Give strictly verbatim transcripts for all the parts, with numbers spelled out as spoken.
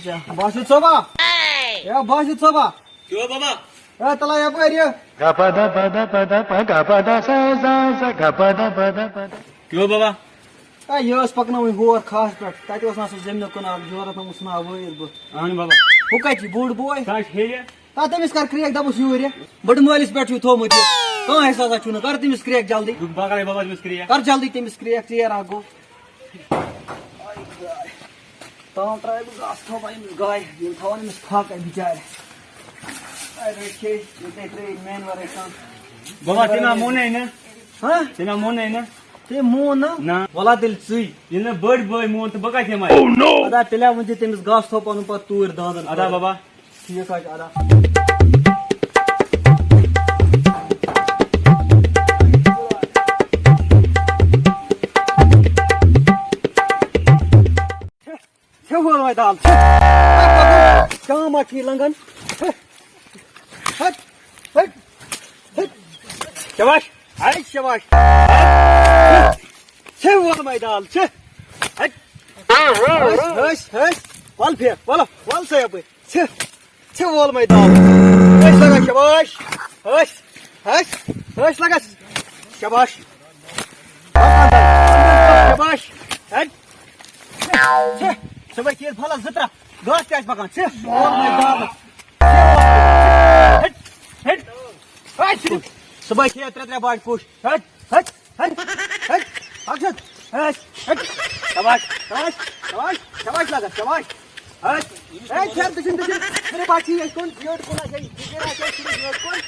باسط صٲبا، ہے باسط صٲبا، کیٛاہ بابا؟ ہے تَلہ یَپٲرۍ یہِ۔ گپا دا پا دا پا دا پا گپا دا سا سا سا گپا دا پا دا پا دا۔ کیٛاہ بابا؟ ہے یہِ ٲس پَکناوٕنۍ ہور کھاہَس پٮ۪ٹھ، تَتہِ اوس نہٕ آسان زٔمیٖنُک کٕنال، یورٕ تام اوس نہٕ آوٲرۍ بہٕ۔ اَہَن بابا۔ ہُہ کَتہِ چھِ بوٚڑ بوے؟ سُہ حظ چھِ ہیٚرِ۔ آ، تٔمِس کر کرٛیک، دَپُس یوٗرۍ یہِ۔ بٔڑٕ مٲلِس پٮ۪ٹھ چھُو تھوٚومُت یہِ۔ کانٛہہ احساسا چھُو نہٕ۔ کر تٔمِس کرٛیک جلدی۔ بہٕ بغلے بابا تٔمِس کرٛیک۔ کر جلدی تٔمِس کرٛیک، ژیر اکھ گوٚو۔ تام ترٛایہِ بہٕ گاسہٕ تھوٚپا أمِس گایہِ۔ یِم تھاوَن أمِس فاقے بِچارِ۔ اے رٔٹۍ کھے، ییٚتہِ ترٛٲوِتھ میٛانہِ وَرٲے کانٛہہ۔ بابا، تٔمۍ ہا مونُے نہٕ۔ ہاں؟ تٔمۍ ہا مونُے نہٕ۔ تٔمۍ مون نہٕ؟ نہ۔ وَلہ تیٚلہِ ژٕے۔ ییٚلہِ نہٕ بٔڑۍ بٲے مون تہٕ بہٕ کَتہِ یِمہٕ اَتہِ؟ ادا تیٚلہِ ہا ؤنۍ زِ تٔمِس گاسہٕ تھوٚپ اَنُن پَتہٕ توٗرۍ دانٛدَن۔ ادا بابا۔ ٹھیٖک حظ چھُ، اَدا۔ ژےٚ وول وۄنۍ دال، ژےٚ۔ شام ما چھُے لنٛگان؟ ہٹ، ہٹ، ہٹ۔ شاباش، ہاے شاباش۔ ژےٚ وول وۄنۍ دال، ژےٚ۔ ہٹ۔ ہس، ہس، ہس۔ وَل پھیر، وَل، وَل سا یَپٲرۍ۔ ژےٚ، ژےٚ وول مےٚ دال۔ ہس لگس، شاباش۔ ہس، ہس، ہس لگس۔ شاباش۔ شاباش۔ ہٹ۔ ژےٚ، ژےٚ بے کھیٚیِتھ پھلس زٕ ترٛےٚ۔ گاسہٕ تہِ آسہِ پکان۔ ژےٚ وول مےٚ دال۔ ہٹ، ہٹ۔ ہٹ۔ صُبحٲے کھیٚیِو ترٛےٚ ترٛےٚ باج پوٗتۍ۔ ہٹ۔ ہٹ، ہٹ، ہٹ، اکھ زٕ، ہٹ، ہٹ، شاباش، شاباش، شاباش، شاباش لگس، شاباش، ہٹ، ہے، پھر دٔچھُن، دٔچھُن، پھر بچی یِتھ کُن، یٔڈ کُن آسہِ، یہِ پھر آسہِ، یہِ پھر یٔڈ کُن۔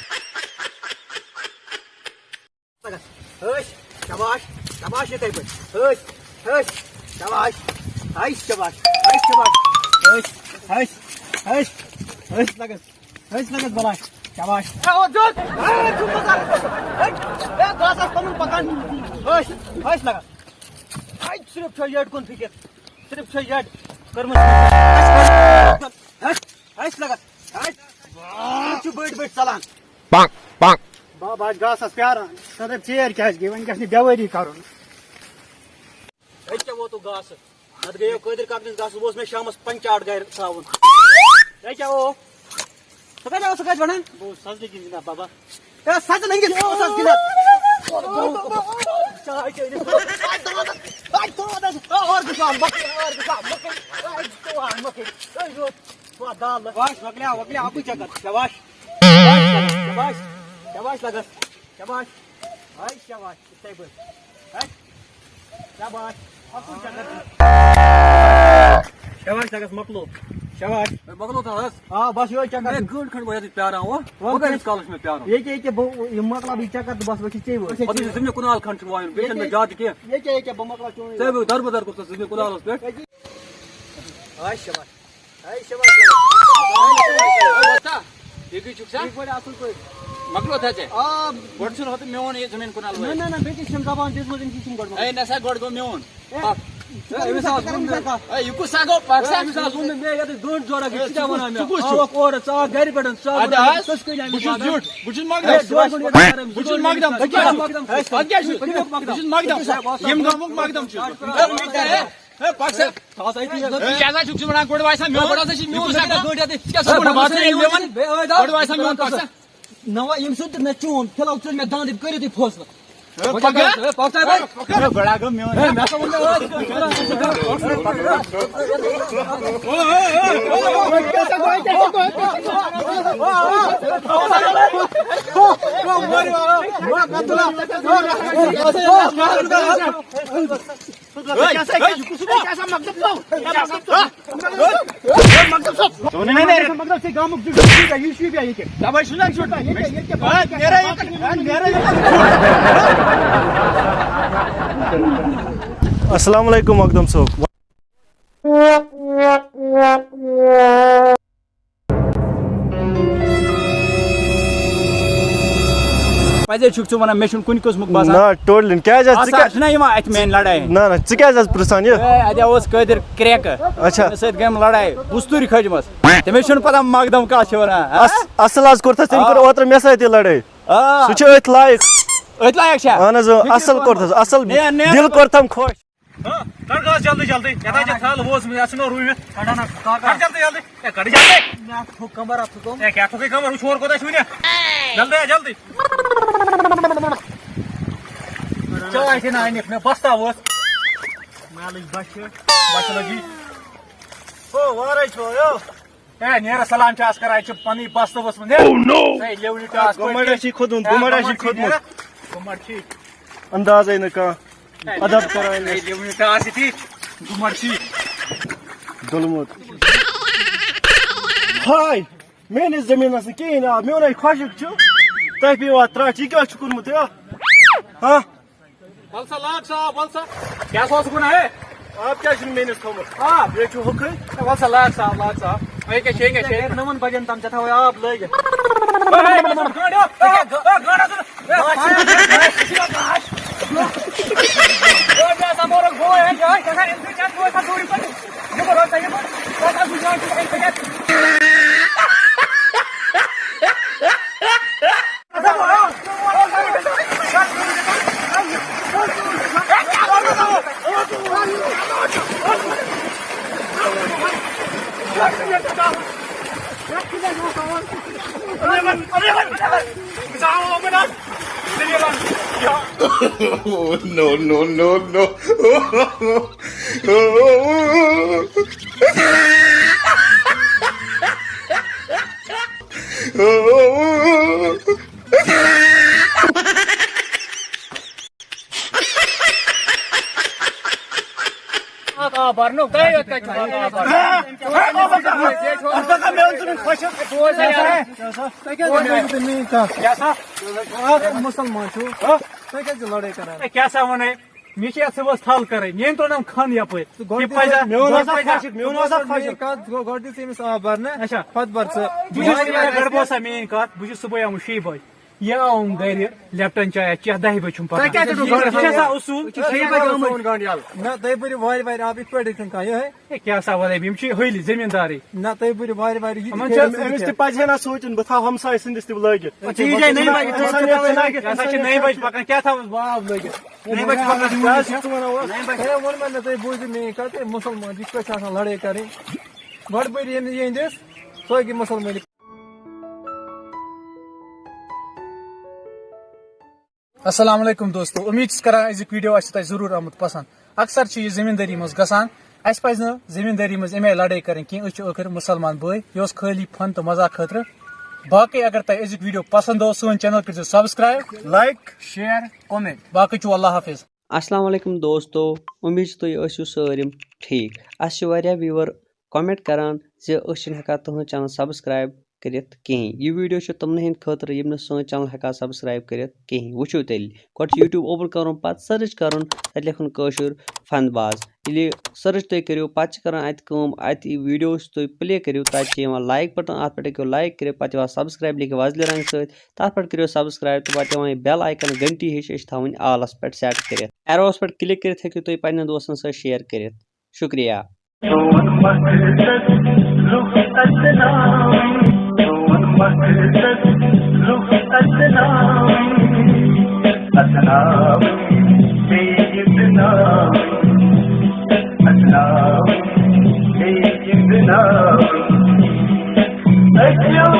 لگس، ہش، شاباش، شاباش، یِتھے پٲٹھۍ، ہش، ہش، شاباش، ہش، شاباش، ہش، شاباش، ہش، ہش، ہش، ہش لگس۔ ہس لگس بلاے۔ شاباش۔ اے، او، دیُت۔ اے، ژٕ مہ کر۔ ہٹ۔ اے، گاسس پنُن پکان۔ ہس، ہس لگس۔ اے، صرف چھو یٔڈ کُن فکر۔ صرف چھو یٔڈ کٔرمٕژ۔ ہس، ہس لگس۔ ہس۔ یِم چھِ بٔڑۍ بٔڑۍ ژلان۔ بابا آسہِ گاسس پیاران۔ سا دپہِ ژیر کیازِ گٔے؟ وۄنۍ گژھِ نہٕ بیوٲری کرُن۔ أکہِ ووتُکھ گاسہٕ۔ نتہٕ گٔیو قٲدر کاکنِس گاسہٕ، سُہ اوس مےٚ شامس پنچاٹ گرِ تھاوُن۔ ہے کیٛاہ اوس؟ ژٕ کتہِ اوسُکھ اتہِ ونان؟ بہٕ اوسُس سزلہِ کِنۍ گِنٛدان بابا۔ ہے سزلہِ کِنۍ اوس اتھ گِنٛدان۔ چاے چٲنِس۔ آے دۄدس، آے دۄدس، آے اور گژھان، مۄکلے، اور گژھان، مۄکلے، آے ژٕ وان، مۄکلے۔ ہے یوت، ژٕ وان دال۔ شاباش، مۄکلیو، مۄکلیو، اکُے چکر۔ شاباش۔ شاباش، شاباش لگس۔ شاباش۔ ہاے شاباش۔ یِتھَے پٲٹھۍ۔ ہَے۔ شاباش۔ اَکُے چکر۔ شاباش، لگس مۄکلو۔ شاباش۔ ہے، مۄکلو تھا حظ۔ آ، بس یِہوٚے چکر۔ ہے، گٲنٛٹہٕ کھنٛڈ وۄنۍ یَتھ پرٛاران، ہو۔ وۄنۍ وۄنۍ کۭتِس کالَس چھِ مےٚ پرٛارُن؟ ییٚکیٛاہ، ییٚکیٛاہ، بہٕ، یہِ مۄکلاو بہٕ یہِ چکر تہٕ بس، وۄنۍ چھِ ژےٚ وٲتۍ۔ پَتہٕ چھِ زٔمیٖن کنال کھنٛڈ چھُنہٕ وایُن، بیٚیہِ چھَنہٕ مےٚ زیادٕ کینٛہہ۔ ییٚکیٛاہ، ییٚکیٛاہ، بہٕ مۄکلاو چون یہِ۔ ژےٚ گوٚو دَربٕدَر کوٚرُتھ زٔمیٖن کنالَس پٮ۪ٹھ۔ ییٚکیٛاہ۔ ہَے شاباش۔ ہے، شاباش لگس۔ وۄستا، یہِ کیٛاہ چھُکھ سا؟ ٹھیٖک پٲٹھۍ، اَصٕل پٲٹھۍ۔ مۄکلو تھا ژےٚ؟ آ۔ گۄڈٕ چھُنہٕ ہوٚتُن میون یہِ زٔمیٖن کنال نہ، وٲلۍ۔ نہ، نہ، بیٚکِس چھَم زبان دِژمٕژ، أمِس چھُم گۄڈٕ مۄکلُن۔ ہے، نہ سا، گۄڈٕ گوٚو میون۔ ہے، پَکھ۔ ہے، أمِس حظ ووٚن مےٚ۔ ہے، یہِ کُس سا گوٚو؟ پَکھ سا۔ ہے، أمِس حظ ووٚن مےٚ، مےٚ یَتھ دٔنٛڈ جورا گٔے، ہے، ژٕ کیٛاہ وَنان مےٚ؟ ژٕ کُس چھُکھ؟ آوکھ اورٕ، ژٕ آکھ گَرِ پٮ۪ٹھ، ژٕ آکھ اَدٕ وَنان، حظ، ژٕ ٲسۍ کٔنۍ بہٕ چھُس آمٕتۍ زیُٹھ، بہٕ چھُس مۄقدم۔ ہے، ڈۄڈ گٲنٛٹہٕ یَتھ پٮ۪ٹھ کَران، بہٕ چھُس مۄقدم۔ ژٕ کیٛاہ چھُکھ مۄقدم؟ ہے، ژٕ کیٛاہ چھُکھ؟ بہٕ چھُس مۄقدم۔ ییٚمہِ گامُک مۄقدم چھُس بہٕ۔ ہے، ہے، پَکھ سا۔ تھاو سا ییٚتی۔ ہے، کیٛاہ سا چھُکھ ژٕ وَنان؟ گۄڈٕ وایہِ سا میون، گۄڈٕ ہسا چھِ میون۔ یہِ کُس سا گۄڈٕ وایہِ سا میون، پَکھ سا۔ نہ وۄنۍ ییٚمہِ سۭتۍ تہٕ نہ چون، فِلحال ژٔج مےٚ دَنٛد، ییٚمہِ کٔرِو تُہۍ فٲصلہٕ۔ ہے، پَکھ سا۔ ہے، پَکھ سا، ہے۔ ہے، گۄڈٕ ہا گوٚو میون۔ ہے، مےٚ ہسا ووٚن نہٕ ٲدۍ۔ ہے، مےٚ ہسا ووٚن نہٕ ٲدۍ۔ السلام علیکم مقدم صٲب۔ پَزے چھُکھ ژٕ وَنان، مےٚ چھُنہٕ کُنہِ قٕسمُک باسان۔ نہ، totally نہٕ۔ کیٛازِ حظ؟ ژٕ آسان کیٛاہ چھُنہ یِوان اَتھِ میٛانہِ لڑایہِ ہٕنٛدۍ؟ نہ، نہ، ژٕ کیٛازِ حظ پرٛژھان یہِ؟ ہے، اَتہِ اوس قٲدِر کرٛٮ۪کہٕ۔ اچھا۔ تٔمِس سۭتۍ گٔیم لڑایہِ۔ بُستوٗرۍ کھٔجمَس۔ تٔمِس چھُنہٕ پَتہ مقدم کَتھ چھِ وَنان۔ اَس-، اَصٕل حظ کوٚر تھَس، تٔمۍ کٔر آ۔ اوترٕ مےٚ سۭتۍ یہِ لڑٲے۔ آ۔ سُہ چھُ أتھۍ لایق۔ أتھۍ لایق چھا؟ اَہَن حظ، اۭں، فِکرِ اَصٕل پٲٹھۍ۔ کوٚر تھَس، اَصٕل نیر، نیر۔ دِل کوٚر تھَم خۄش۔ ہاں، کڑ گاس جلدی جلدی۔ یتھ ہا چھِ تھل ووز، یتھ چھُنہٕ روٗوِتھ۔ کڑان اکھ کاکا۔ کڑ جلدی جلدی۔ ہے، کڑ جلدی۔ مےٚ اَتھ تھوٚو کمر، اَتھ تھوٚو کم۔ ہے، کیٛاہ تھوٚوُے کمر؟ وٕچھ ہورٕ کوٗتاہ چھُ وٕنہِ۔ جلدی ہے، جلدی۔ چاے تہِ نہٕ أنِکھ مےٚ، بستہٕ اوس۔ مےٚ لٔج بۄچھِ۔ بۄچھِ لٔجی۔ او، وارَے چھو، یو۔ ہے، نیرٕ سلام چھِ آز کران، یہِ چھِ پنٕنۍ بستہٕ ؤژھمٕژ، نیرٕ۔ Oh no! ہے، لیونہِ ٹاس پٲٹھۍ گُمَڑ آسی کھوٚتمُت، ہے، گُمَڑ آسی گُمَڑ چھِ کھوٚتمُت۔ نیران۔ گُمَڑ چھِ۔ اندازَے نہٕ کانٛہہ۔ ہے، ادب کران۔ ہے، لیونہِ ٹاس ییٚتی، گُمَڑ چھِ۔ ڈوٚلمُت۔ ہاے، میٲنِس زٔمیٖنَس نہٕ کِہیٖنۍ آب، میونَے خۄشک چھُ۔ تۄہہِ پیٚیِو اَتھ ترٛٹھ، یہِ کیٛاہ چھُ کوٚرمُت، ہے؟ ہاں؟ وَل سا، لاگ سا آب، وَل سا۔ کیٛاہ سا اوسُکھ وَنان، ہے؟ آب کیٛازِ چھُنہٕ میٲنِس تھوٚمُت؟ آب۔ یہِ چھُ ہُکھٕے۔ ہے، وَل سا، لاگ سا آب، لاگ سا آب۔ ہے، کیٛاہ چھِ، ہے، کیٛاہ چھِ؟ ہے، نَوَن بَجَن تام ژےٚ تھاوَے آب لٲگِتھ۔ ہے، ہے، گاڈٕ، ہے، ہے، گاڈٕ، ہے، ہے، گاڈٕ۔ ہے، مےٚ ہسا مورُکھ بوے، ہے، جاے، ژےٚ ہسا أمۍ سۭتۍ چھَنہٕ بوے، ہسا دوٗرِ پَتہٕ۔ یہِ گوٚو، روز سا، یہِ گوٚو، روز سا، گُزار چھُ، ہے، ہے۔ Oh, no, no, no, no. آ، برنُک، تۄہہِ یوت کَتہِ چھُ آب؟ اَتھ ہسا مےٚ اوٚن ژٕ مےٚ خۄش۔ بوز سا یارا۔ تۄہہِ کیٛازِ لڑٲے کٔرمٕژ؟ کیٛاہ سا؟ اَکھ مُسلمان چھُو، تُہۍ کیٛازِ چھِو لڑٲے کران؟ ہے، کیٛاہ سا وَنَے؟ مےٚ چھِ یَتھ صُبحَس تھل کَرٕنۍ، ییٚمۍ ترٛوونَم کھَن یَپٲرۍ۔ ژٕ گۄڈٕ یہِ دِ پَزِ ژٕ، مےٚ ووٚن گۄڈٕ ہسا پَزِ خۄشِک، مےٚ ووٚن ہسا خۄشِک۔ میٛٲنۍ کَتھ، گۄ-، گۄڈٕ دِ ژٕ أمِس آب بَرنہٕ، اچھا۔ پَتہٕ بَر ژٕ۔ بہٕ چھُس یِہوٚے گۄڈٕ بوز سا میٛٲنۍ کَتھ، بہٕ چھُس صُبحٲے آمُت شیٚیہِ بَجہِ۔ یہِ آوُم گَرِ، لیپٹن چاے چٮ۪تھ، دَہہِ بَجہِ چھُم پَکان۔ تۄہہِ کیٛاہ چھُو گۄڈٕ یہِ چھِ آسان اصوٗل۔ یہِ چھِ شیٚیہِ بَجہِ آمُت۔ ہے، کیٛاہ سا وَنَے بہٕ، یِم چھِ ہٲلۍ ذِمہٕ دارٕے۔ نہ، تُہۍ بٔرِو وارِ وارِ، یہِ تہِ یِمَن چھِ کٔرِو، أمِس تہِ پَزِ ہے نہ سونٛچُن، بہٕ تھاوٕ ہمسایہِ سٕنٛدِس تہِ لٲگِتھ۔ اچھا، یہِ جاے نٔوِ بَجہِ، اِنسان یَتھ چھِ لٲگِتھ۔ یہِ ہسا چھِ نٔوِ بَجہِ پَکان، کیٛاہ تھاوَس بہٕ آب لٲگِتھ؟ نٔوِ بَجہِ پَکان، کیٛاہ چھُکھ ژٕ وَنان اورٕ؟ نٔوِ بَجہِ۔ ہے، ووٚن مےٚ نہ، تُہۍ بوٗزِو میٛٲنۍ کَتھ، ہے، مُسلمان چھِ، یِتھ پٲٹھۍ چھِ آسان لڑٲے کَرٕنۍ۔ گۄڈٕ بٔرۍ ییٚمہِ، یِہِنٛدِس، سُہ ہیٚکہِ مُسلمٲنی۔ السلام علیکم دوستو، امید چھُس کران أزیُک ویڈیو آسہِ تۄہہِ ضروٗر آمُت پسنٛد۔ اکثر چھِ یہِ زٔمیٖندٲری منٛز گژھان، اَسہِ پَزِ نہٕ زٔمیٖندٲری منٛز اَمہِ آیہِ لڑٲے کَرٕنۍ کینٛہہ، أسۍ چھِ ٲخٕر مُسلمان بٲے، یہِ اوس خٲلی فن تہٕ مزاق خٲطرٕ۔ باقٕے اگر تۄہہِ أزیُک ویڈیو پسنٛد اوس، سون چینل کٔرۍزیو سبسکرائب، لائک، شیئر، کمنٹ۔ باقٕے چھُو اللہ حافظ۔ السلام علیکم دوستو، امید چھِ تُہۍ ٲسِو سٲلِم ٹھیٖک۔ اَسہِ چھِ واریاہ ویور کمنٹ کران زِ أسۍ چھِنہٕ ہٮ۪کان تُہٕنٛز چینل سبسکرائب کٔرِتھ کِہیٖنۍ۔ یہِ ویڈیو چھُ تِمنٕے ہٕنٛدِ خٲطرٕ یِم نہٕ سٲنۍ چینل ہٮ۪کان سبسکرائب کٔرِتھ کِہیٖنۍ۔ وٕچھِو تیٚلہِ، گۄڈٕ چھُ YouTube open کرُن، پتہٕ search کرُن، تتہِ لیکھُن کٲشُر فن باز۔ ییٚلہِ search تُہۍ کٔرِو، پتہٕ چھِ کران اتہِ کٲم، اتہِ ویڈیوز تُہۍ play کٔرِو، تتہِ چھِ یِوان like button، اتھ پٮ۪ٹھ ہیٚکِو like کٔرِتھ، پتہٕ یِوان subscribe لیکھِتھ وۄزلہِ رنٛگہٕ سۭتۍ، تتھ پٮ۪ٹھ کٔرِو subscribe تہٕ پتہٕ یِوان یہِ bell icon گھنٹی ہِش، یہِ چھِ تھاوٕنۍ آلس پٮ۪ٹھ set کٔرِتھ۔ Arrows پٮ۪ٹھ click کٔرِتھ ہیٚکِو تُہۍ پننٮ۪ن دوستن سۭتۍ share کٔرِتھ۔ شُکریہ۔ سون مقصد لُکھ اَسناوٕنۍ، سون مقصد لُکھ اَسناوٕنۍ، اَسناوٕنۍ، بیٚیہِ گِنٛدناوٕنۍ، اَسناوٕنۍ، بیٚیہِ گِنٛدناوٕنۍ۔ أسۍ چھِ